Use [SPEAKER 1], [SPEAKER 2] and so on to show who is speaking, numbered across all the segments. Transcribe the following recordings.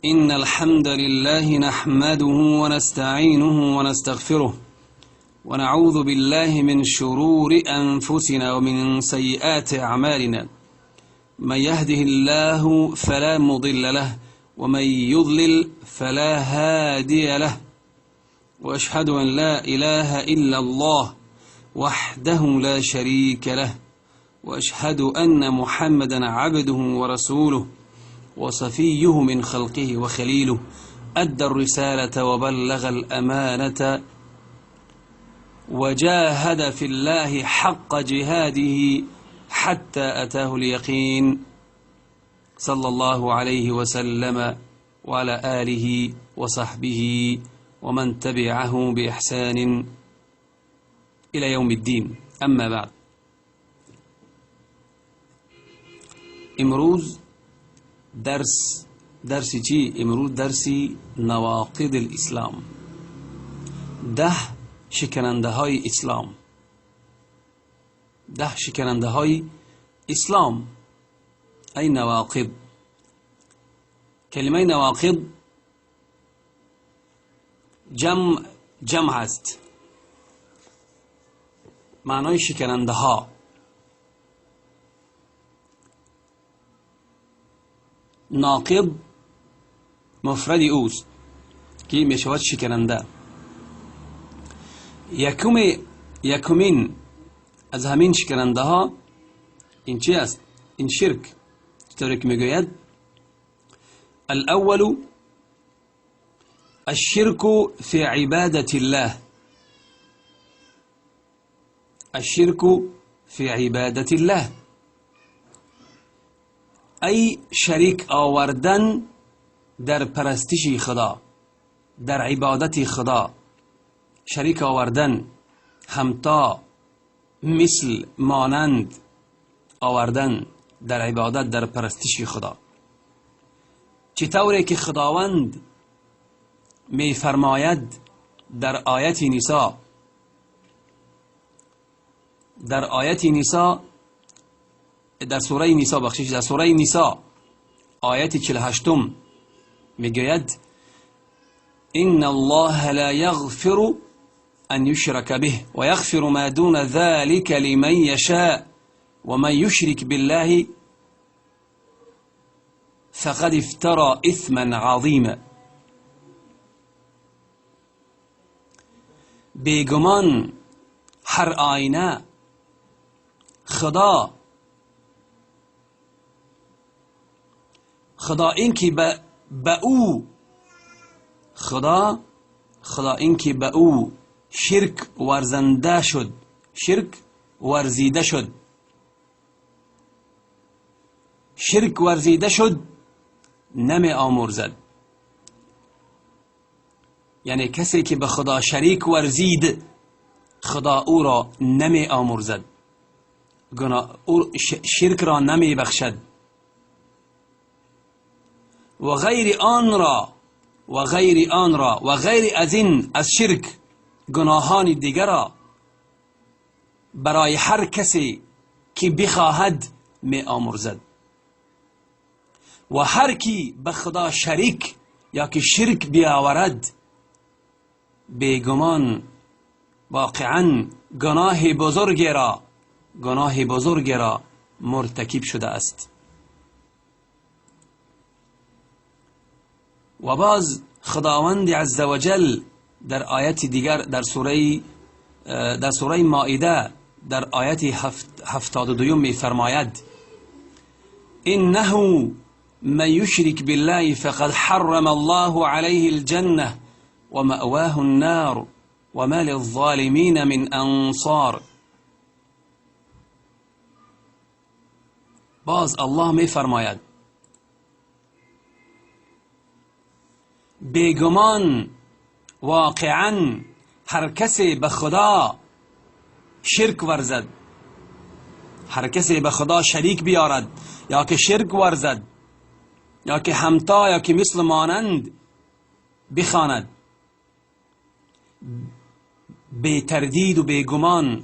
[SPEAKER 1] إن الحمد لله نحمده ونستعينه ونستغفره ونعوذ بالله من شرور أنفسنا ومن سيئات أعمالنا، من يهده الله فلا مضل له ومن يضلل فلا هادي له، وأشهد أن لا إله إلا الله وحده لا شريك له، وأشهد أن محمدا عبده ورسوله وصفيه من خلقه وخليله، أدى الرسالة وبلغ الأمانة وجاهد في الله حق جهاده حتى أتاه اليقين، صلى الله عليه وسلم وعلى آله وصحبه ومن تبعه بإحسان إلى يوم الدين. أما بعد، امروز درس چی؟ امروز درسی نواقض الاسلام، 10 شکننده های اسلام، 10 شکننده های اسلام، ای نواقض. کلمه نواقض جمع است، معنای شکننده ها. ناقض مفرد اوست که میشود شکننده. یکمین از همین شکننده ها این چی است؟ این شرک. چطوری که میگوید الاول الشرك في عبادة الله، الشرك في عبادة الله، ای شریک آوردن در پرستش خدا، در عبادت خدا، شریک آوردن، همتا، مثل، مانند آوردن در عبادت، در پرستش خدا. چطوری که خداوند می فرماید در آیت نساء، در آیت نساء، در سوره نساء، بخشش، در سوره نساء آیت 48 میگوید إن الله لا يغفر أن يشرك به ويغفر ما دون ذلك لمن يشاء ومن يشرك بالله فقد افترى إثما عظيما. بیگمان هر آینه خدا این که به او خدا این که به او شرک ورزنده شد، شرک ورزیده شد، شرک ورزیده شد، نمی آمرزد. یعنی کسی که به خدا شریک ورزید، خدا او را نمی آمرزد، او شرک را نمی بخشد و غیر آن را، و غیر آن را، و غیر از این، از شرک، گناهان دیگر را برای هر کسی که بخواهد می آمرزد. و هر کی به خدا شریک یا که شرک بیاورد، بیگمان واقعا گناه بزرگی را، گناه بزرگی را مرتکب شده است. و باز خداوند عزوجل در آیت دیگر، در سوره مائده در آیت 72 می فرماید انه من يشرك بالله فقد حرم الله عليه الجنة ومأواه النار وما للظالمين من انصار. باز الله می فرماید بیگمان واقعا هر کسی به خدا شرک ورزد، هر کسی به خدا شریک بیارد یا که شرک ورزد یا که همتا یا که مثل مانند بخواند، بی تردید و بیگمان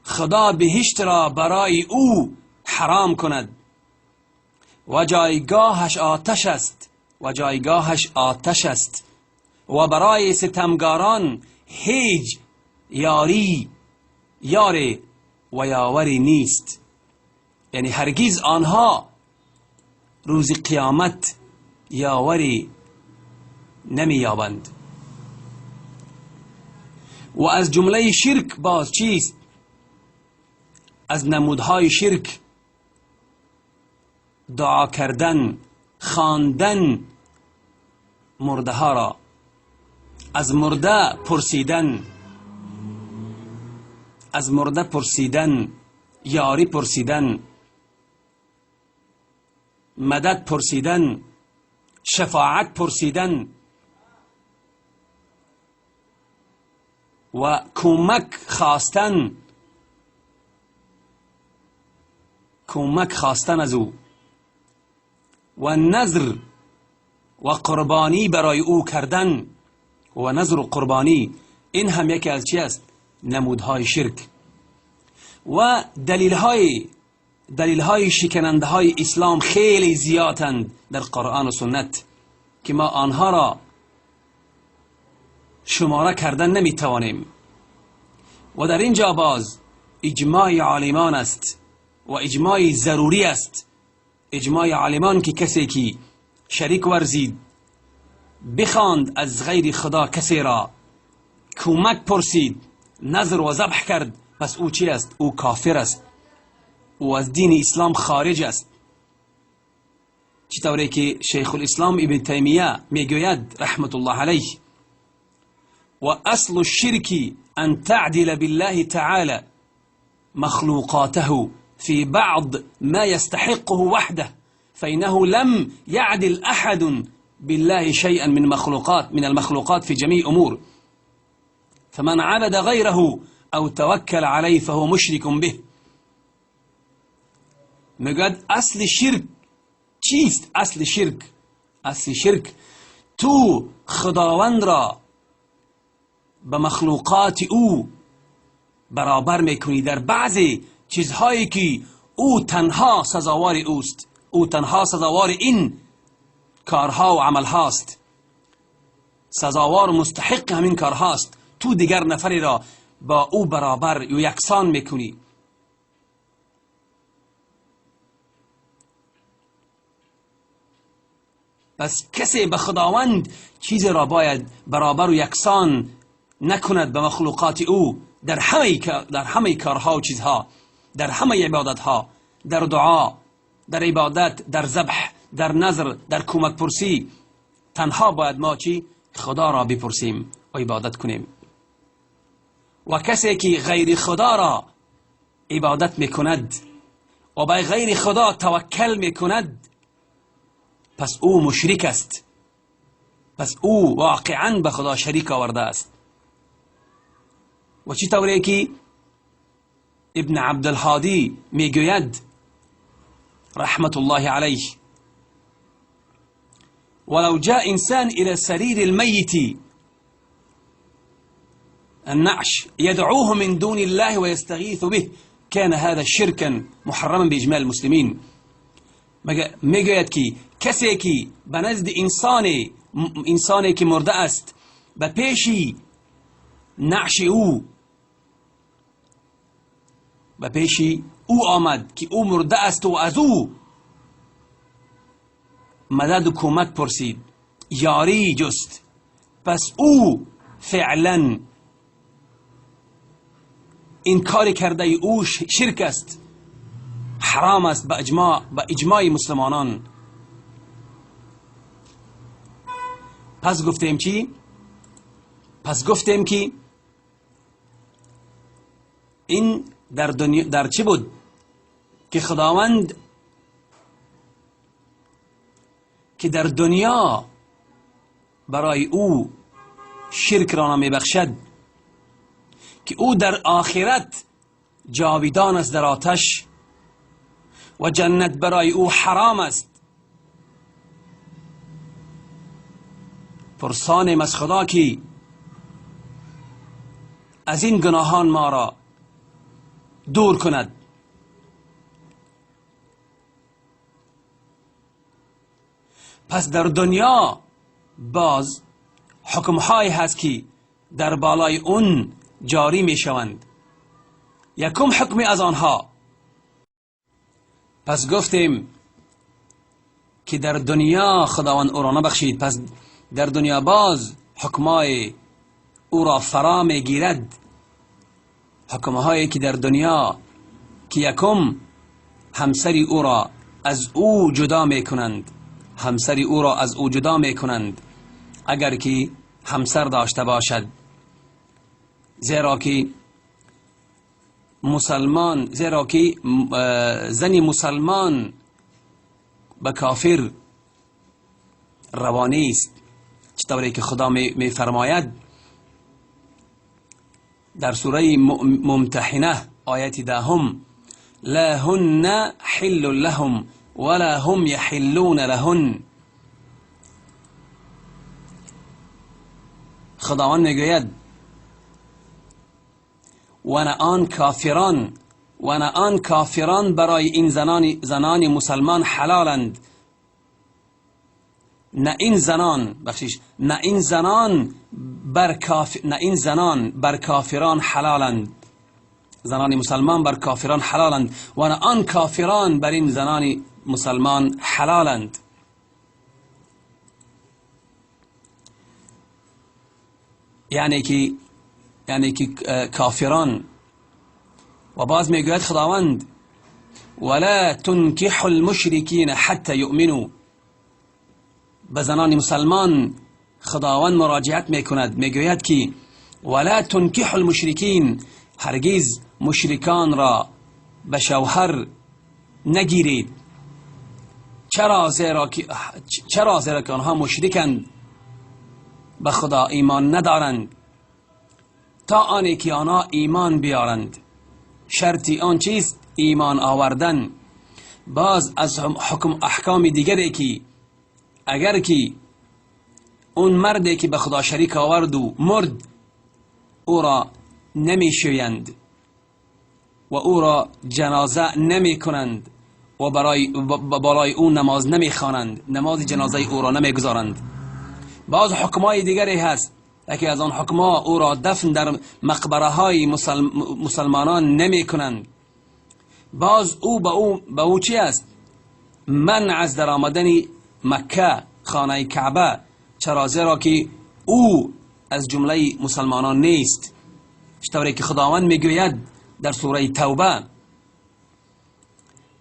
[SPEAKER 1] خدا بهشت را برای او حرام کند و جایگاهش آتش است و جایگاهش آتش است و برای ستمگاران هیچ یاری یار و یاوری نیست. یعنی هرگز آنها روز قیامت یاوری نمییابند. و از جمله شرک باز چیست؟ از نمودهای شرک دعا کردن، خواندن مرده ها را، از مرده پرسیدن، از مرده پرسیدن، یاری پرسیدن، مدد پرسیدن، شفاعت پرسیدن و کمک خواستن، کمک خواستن از او و نذر و قربانی برای او کردن و نذر و قربانی، این هم یکی از چی است؟ نمودهای شرک. و دلیلهای شکننده های اسلام خیلی زیادند در قرآن و سنت که ما آنها را شماره کردن نمیتوانیم. و در اینجا باز اجماع عالمان است و اجماع ضروری است، اجماع عالمان که کسی که شریک ورزید، بخواند از غیر خدا کسی را، کمک پرسید، نذر و ذبح کرد، پس او چی است؟ او کافر است، او از دین اسلام خارج است. چطوری که شیخ الاسلام ابن تیمیه میگوید رحمت الله علیه: و اصل الشرك ان تعدل بالله تعالى مخلوقاته في بعض ما يستحقه وحده، فإنه لم يعدل أحد بالله شيئا من المخلوقات في جميع أمور، فمن عبد غيره أو توكل عليه فهو مشرك به. میگوید اصل شرک چیست؟ اصل شرک، اصل شرک تو خداوند را به مخلوقات او برابر میکنی در بعضی چیزهایی که او تنها سزاوار اوست، او تنها سزاوار این کارها و عملهاست، سزاوار مستحق همین کارهاست، تو دیگر نفری را با او برابر و یکسان میکنی. پس کسی به خداوند چیزی را باید برابر و یکسان نکند به مخلوقات او در همه کارها و چیزها، در همه عبادتها، در دعا، در عبادت، در ذبح، در نذر، در کمک پرسی. تنها باید ما چی؟ خدا را بپرسیم و عبادت کنیم. و کسی که غیر خدا را عبادت میکند و به غیر خدا توکل میکند، پس او مشرک است، پس او واقعا به خدا شریک آورده است. و چی طوری که ابن عبدالهادی میگوید رحمة الله عليه: ولو جاء إنسان إلى سرير الميت النعش يدعوه من دون الله ويستغيث به كان هذا شركا محرما بإجماع المسلمين. میگوید که کسی که به نزد انسانی که مرده است به پیشی نعش او، به پیشی او آمد که او مرده است و از او مدد و کمک پرسید، یاری جست، پس او فعلا این کار کرده او شرک است، حرام است به اجماع مسلمانان. پس گفتیم چی؟ پس گفتیم که این در دنیا در چی بود که خداوند که در دنیا برای او شرک را نمیبخشد، که او در آخرت جاویدان است در آتش و جنت برای او حرام است. پرسانیم از خدا که از این گناهان ما را دور کند. پس در دنیا باز حکمهایی هست که در بالای اون جاری میشوند. یکم حکمی از آنها، پس گفتیم که در دنیا خداوند او را نبخشید، پس در دنیا باز حکمای او را فرا میگیرد، حکمهایی که در دنیا که یکم همسری او را از او جدا میکنند، همسری او را از او جدا میکنند اگر که همسر داشته باشد، زیرا که مسلمان، زیرا که زن مسلمان به کافر روانی است، چطوری که خدا می فرماید در سوره ممتحنه آیت 10: لا هن حل لهم ولا هم یحلون لهن. خداوند میگوید و نه آن کافران، و نه آن کافران برای این زنان مسلمان حلالند، نه این زنان، بخشش، نه این زنان بر کاف، نه این زنان بر کافران حلالند، زنان مسلمان بر کافران حلالند و نه آن کافران بر این زنان مسلمان حلالند. یعنی که کافران. و باز میگوید خداوند ولا تنكحوا المشركين حتى يؤمنوا. به زنان مسلمان خداوند مراجعت میکند، میگوید که ولا تنكحوا المشركين، هرگز مشرکان را به شوهر نگیرید. چرا؟ زیرا که آنها مشرکند، به خدا ایمان ندارند، تا آنی که آنها ایمان بیارند. شرطی آن چیست؟ ایمان آوردن. باز از حکم احکام دیگری که اگر که اون مردی که به خدا شریک آورد و مرد، او را نمیشویند و او را جنازه نمی کنند و برای او نماز نمی خوانند، نماز جنازه او را نمی گذارند. باز حکمای دیگری هست، یکی از آن حکمها او را دفن در مقبره های مسلمانان نمی کنند. باز او به او چی است؟ منع از در آمدن مکه، خانه کعبه. چرا؟ زیرا که او از جمله مسلمانان نیست. چطوری که خداوند میگوید در سوره توبه: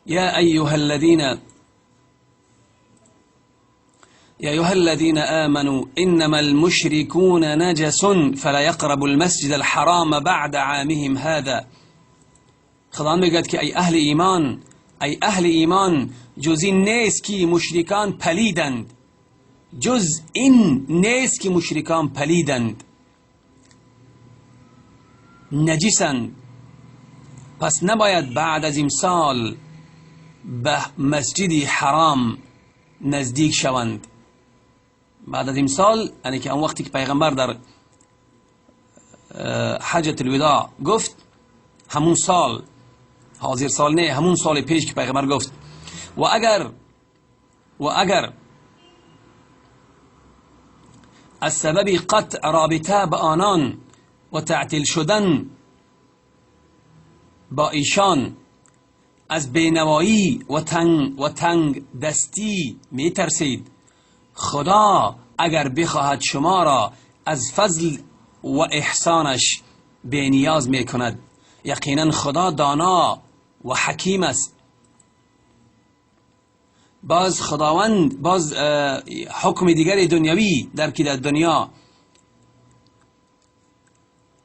[SPEAKER 1] یا ایها الذين آمنوا إنما المشركون نجس فلا يقربوا المسجد الحرام بعد عامهم هذا. خداوند میگوید که ای اهل ایمان، ای اهل ایمان، جز این نیست که مشرکان پلیدند، جز این نیست که مشرکان پلیدند، نجسند، پس نباید بعد از این سال به مسجد حرام نزدیک شوند. بعد از این سال، یعنی که اون وقتی که پیغمبر در حجة الوداع گفت، همون سال، حاضر سال نه، همون سال پیش که پیغمبر گفت. و اگر از سبب قطع رابطه به آنان و تعطیل شدن با ایشان از بینوایی و تنگ دستی می ترسید، خدا اگر بخواهد شما را از فضل و احسانش بینیاز می کند. یقینا خدا دانا و حکیم است. باز خداوند باز حکم دیگر دنیوی در که در دنیا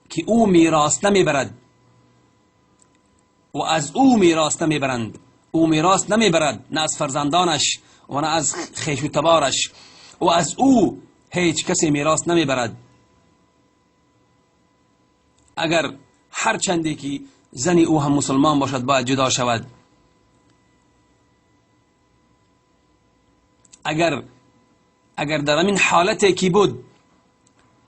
[SPEAKER 1] که او میراث نمیبرد و از او میراث نمیبرند، او میراث نمیبرد، نه از فرزندانش و نه از خویش و تبارش، و از او هیچ کسی میراث نمیبرد. اگر هر چندی که زن او هم مسلمان باشد باید جدا شود. اگر در همین حالتی که بود،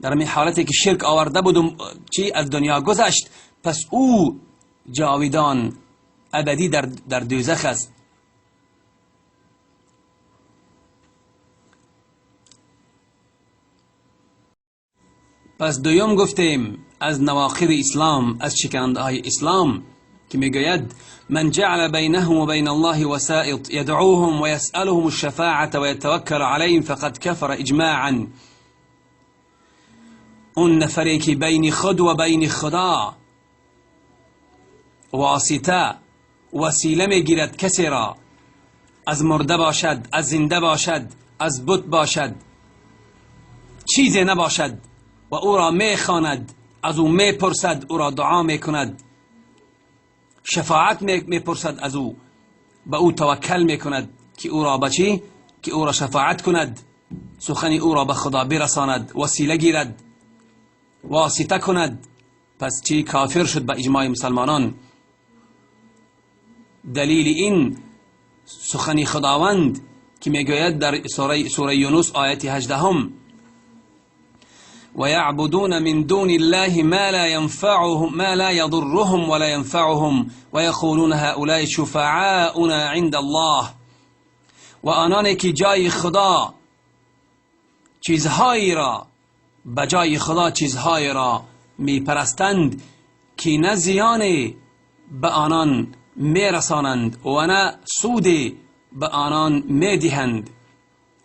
[SPEAKER 1] در همین حالتی که شرک آورده بود و چی از دنیا گذشت، پس او جاویدان ابدی در دوزخ است. پس دوم گفتیم از نواقض اسلام، از شکننده های اسلام که میگوید من جعل بینهم و بین الله وسائط يدعوهم ويسألهم الشفاعة ويتوكل عليهم فقد كفر اجماعا. اون نفری که بین خود و بین خدا واسطه وسیله میگیرد، کسی را از مرده باشد، از زنده باشد، از بت باشد، چیزی نباشد، و او را میخواند، از او میپرسد، او را دعا میکند، شفاعت میپرسد از او، به او توکل میکند که او را به چی؟ که او را شفاعت کند، سخن او را به خدا برساند، وسیله گیرد، واسطه کند. پس چی؟ کافر شد به اجماع مسلمانان. دلیل این سخن خداوند که میگوید در سوره یونس آیت 18 ويعبدون من دون الله ما لا ينفعهم ما لا يضرهم ولا ينفعهم ويقولون هؤلاء شفعاؤنا عند الله. و آنانی که جای خدا چیزهایی را به جای خدا چیزهایی را میپرستند که نه زیانی به آنان میرسانند و نه سودی به آنان میدهند،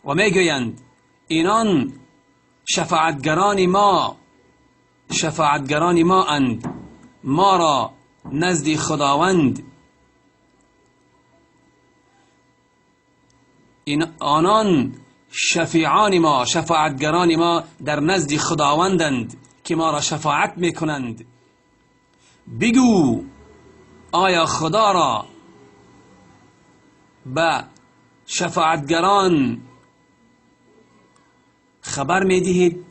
[SPEAKER 1] و میگویند اینان شفاعتگران ما، شفاعتگران ما اند، ما را نزد خداوند، این آنان شفیعان ما، شفاعتگران ما در نزد خداوندند که ما را شفاعت میکنند. بگو آیا خدا را به شفاعتگران خبر میدهید؟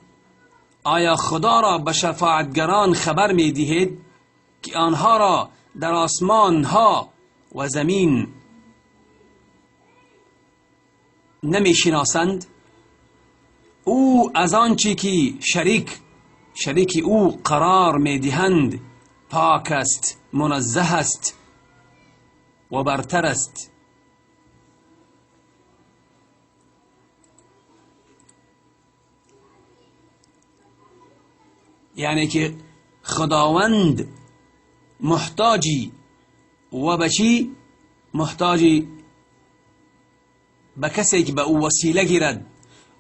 [SPEAKER 1] آیا خدا را به شفاعتگران خبر میدهید که آنها را در آسمان ها و زمین نمیشناسند؟ او از آنچه که شریک او قرار میدهند پاک است، منزه است و برتر است. یعنی که خداوند محتاجی و به چی؟ محتاجی به کسی که به او وسیله گیرد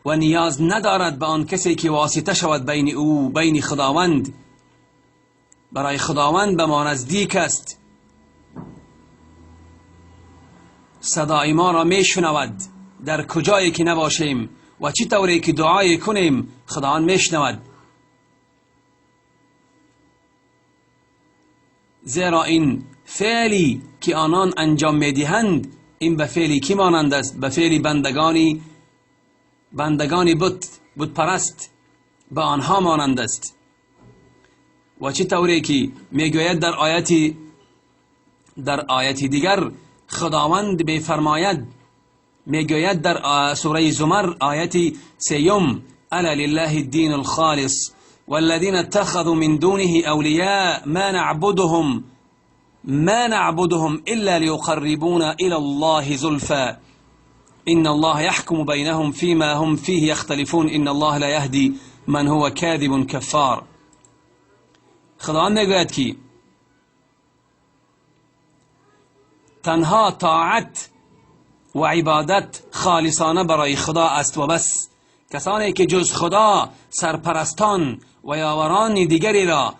[SPEAKER 1] و نیاز ندارد به آن کسی که واسطه شود بین او بین خداوند. برای خداوند به ما نزدیک است، صدای ما را میشنود در کجایی که نباشیم و چی طوری که دعای کنیم خداوند میشنود. زیرا این فعلی که آنان انجام میدهند این به فعلی کی مانند است؟ به فعل بندگانی بت پرست به آنها مانند است. و چه طوری که میگوید در آیت دیگر خداوند میفرماید، میگوید در سوره زمر آیت 3 الا لله الدین الخالص والذین اتخذوا من دونه اولیاء ما نعبدهم الا ليقربونا الى الله زلفى ان الله يحكم بينهم فيما هم فيه يختلفون ان الله لا يهدي من هو كاذب كفار. خداوند میگوید که تنها طاعت و عبادت خالصانه برای خدا است و بس. کسانی که جز خدا سرپرستان و یاوران دیگری را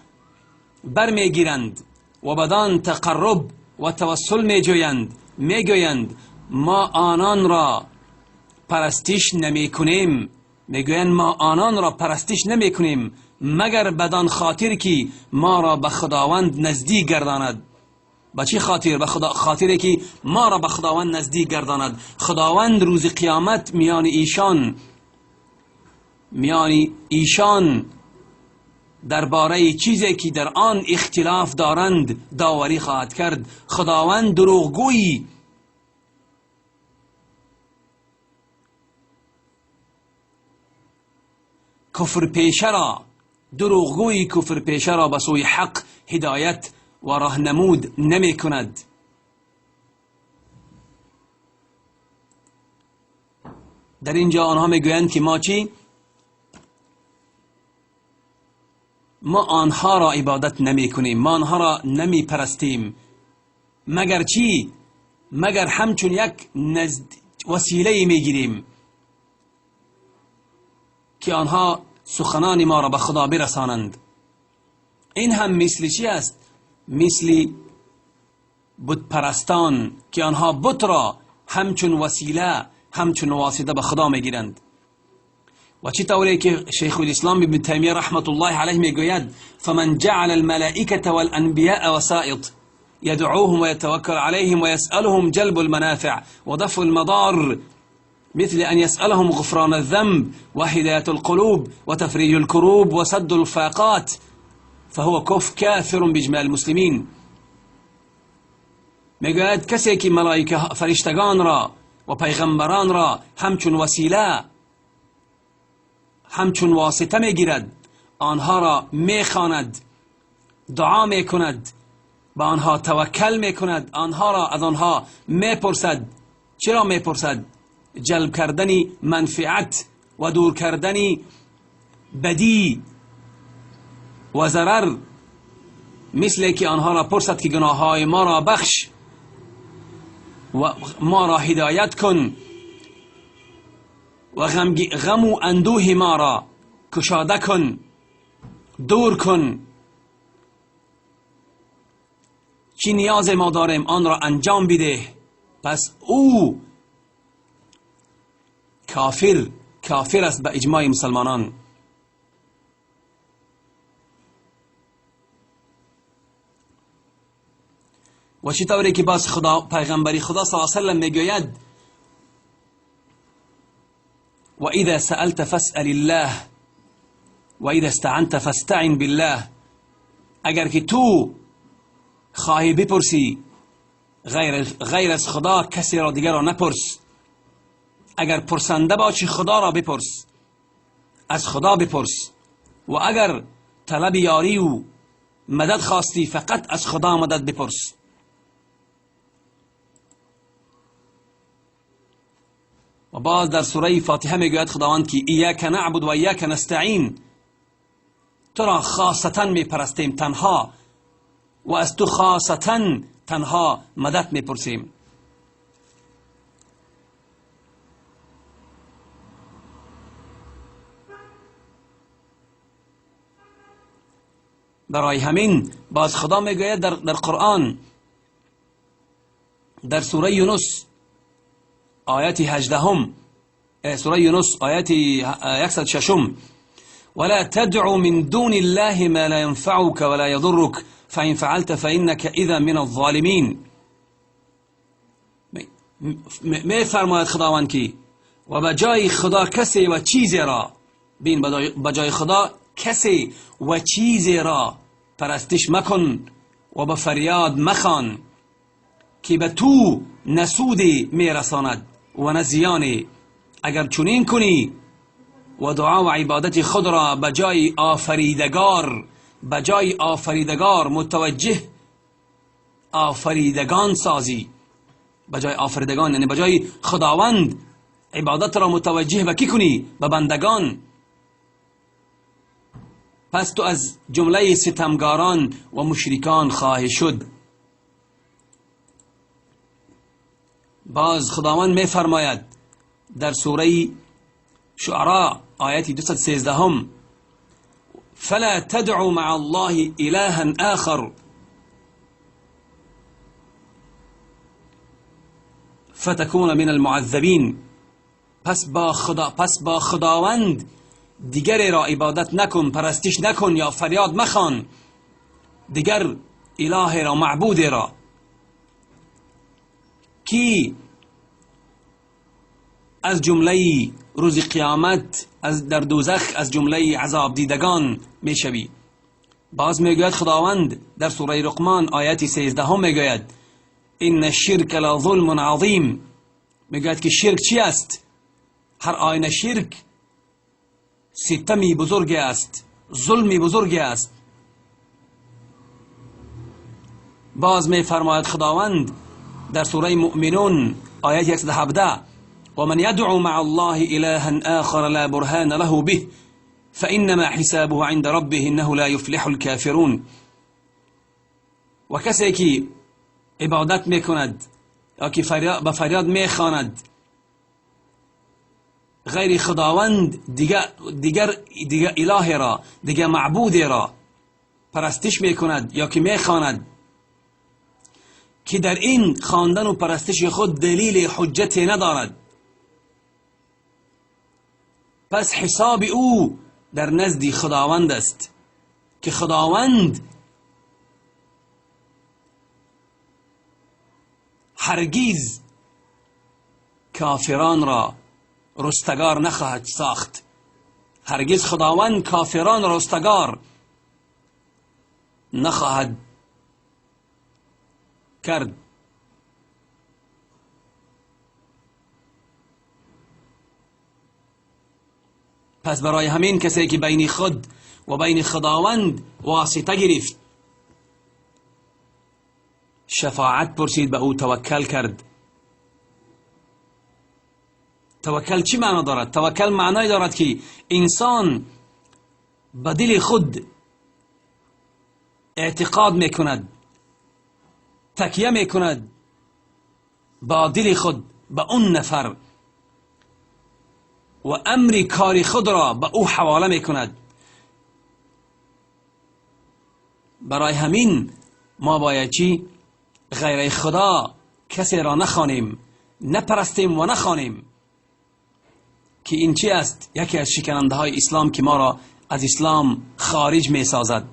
[SPEAKER 1] برمیگیرند و بدان تقرب و توسل میجویند، میگویند ما آنان را پرستش نمیکنیم، میگویند ما آنان را پرستش نمیکنیم مگر بدان خاطر که ما را به خداوند نزدیک گرداند. به چی خاطر؟ به خاطر که ما را به خداوند نزدیک گرداند. خداوند روز قیامت میان ایشان درباره چیزی که در آن اختلاف دارند داوری خواهد کرد. خداوند دروغگویی کفر پیشه را، دروغگویی کفر پیشه را به سوی حق هدایت و راهنمود نمی کند. در اینجا آنها میگویند که ما چی؟ ما آنها را عبادت نمی کنیم، ما آنها را نمی پرستیم، مگر چی؟ مگر همچون یک وسیله میگیریم که آنها سخنان ما را به خدا برسانند. این هم مثل چی است؟ مثل بت پرستان که آنها بت را همچون وسیله، همچون واسطه به خدا میگیرند. و چه طوری که شیخ الاسلام ابن تیمیه رحمت الله علیه میگوید فمن جعل الملائکة والانبیاء وسائط يدعوهم ويتوكل عليهم ويسألهم جلب المنافع ودفع المضار، مثل أن يسألهم غفران الذنب وهداية القلوب وتفريج الكروب وسد الفاقات، فهو كافر بإجماع المسلمين. میگوید کسی که ملائکه فرشتگان را و پیغمبران را همچون وسیله، همچون واسطه میگیرد، آنها را میخواند، دعا میکند، به آنها توکل میکند، آنها را از آنها میپرسد. چرا میپرسد؟ جلب کردن منفعت و دور کردن بدی و ضرر، مثل که آنها را پرسد که گناههای ما را بخش و ما را هدایت کن و غم و اندوه ما را کشاده کن، دور کن، چی نیاز ما داریم آن را انجام بده. پس او کافر است به اجماع مسلمانان. و چه طوری که باز خدا پیغمبری خدا صلی الله علیه و سلم میگوید و اذا سألت فاسأل الله و اذا استعنت فاستعن بالله. اگر که تو خواهی بپرسی غیر از خدا کسی را دیگر را نپرس، اگر پرسنده باشی خدا را بپرس، از خدا بپرس، و اگر طلب یاری و مدد خواستی فقط از خدا مدد بپرس. و باز در سوره فاتحه میگوید خداوند که ایاک نعبد و ایاک نستعین، تو را خاصتا میپرستیم تنها و از تو خاصتا تنها مدد میپرسیم. برای همین باز خدا میگوید در قرآن در سوره یونس آیت 18، سوره یونس آیت 106، ولا تدع من دون الله ما لا ينفعك ولا يضرك فإن فعلت فإنك إذا من الظالمين. می فرماید خداوند که و به جای خدا کسی و چیزی را، بین به جای خدا کسی و چیزی را پرستش مکن و به فریاد مخوان که به تو نه سودی میرساند و نه زیانی. اگر چنین کنی و دعا و عبادت خود را به جای آفریدگار، به جای آفریدگار متوجه آفریدگان سازی، به جای آفریدگان یعنی به جای خداوند عبادت را متوجه به کی کنی؟ به بندگان. پس تو از جمله ستمگاران و مشرکان خواهی شد. باز خداوند می فرماید در سوره شعراء آیت 213، فلا تدعوا مع الله إلها آخر فتكون من المعذبین. پس با خداوند دیگری را عبادت نکن، پرستش نکن یا فریاد مخوان دیگر اله را، معبود را، کی از جمله روز قیامت از در دوزخ از جمله عذاب دیدگان میشوی. باز میگوید خداوند در سوره لقمان آیت 13 میگوید ان الشرک لظلم عظیم. میگوید که شرک چی است؟ هر آینه شرک ستمی بزرگ است، ظلمی بزرگ است. باز میفرماید خداوند در سوره مؤمنون آیت 117 ومن يدعو مع الله إلها آخر لا برهان له به فإنما حسابه عند ربه إنه لا يفلح الكافرون. و کسی که عبادت میکند یا که به فریاد میخواند غیر خداوند دیگر اله را، دیگر معبود را پرستش میکند یا که میخواند، که در این خواندن و پرستش خود دلیل حجت ندارد، پس حساب او در نزد خداوند است که خداوند هرگز کافران را رستگار نخواهد ساخت. هرگز خداوند کافران را رستگار نخواهد کرد. پس برای همین کسی که بین خود و بین خداوند واسطه گرفت، شفاعت پرسید، به او توکل کرد. توکل چی معنا دارد؟ توکل معنای دارد که انسان به دل خود اعتقاد میکند، تکیه میکند با دل خود به اون نفر و امر کار خود را به او حواله میکند. برای همین ما باید چی؟ غیر خدا کسی را نخوانیم، نپرستیم و نخوانیم، که این چی است؟ یکی از شکننده های اسلام که ما را از اسلام خارج می سازد.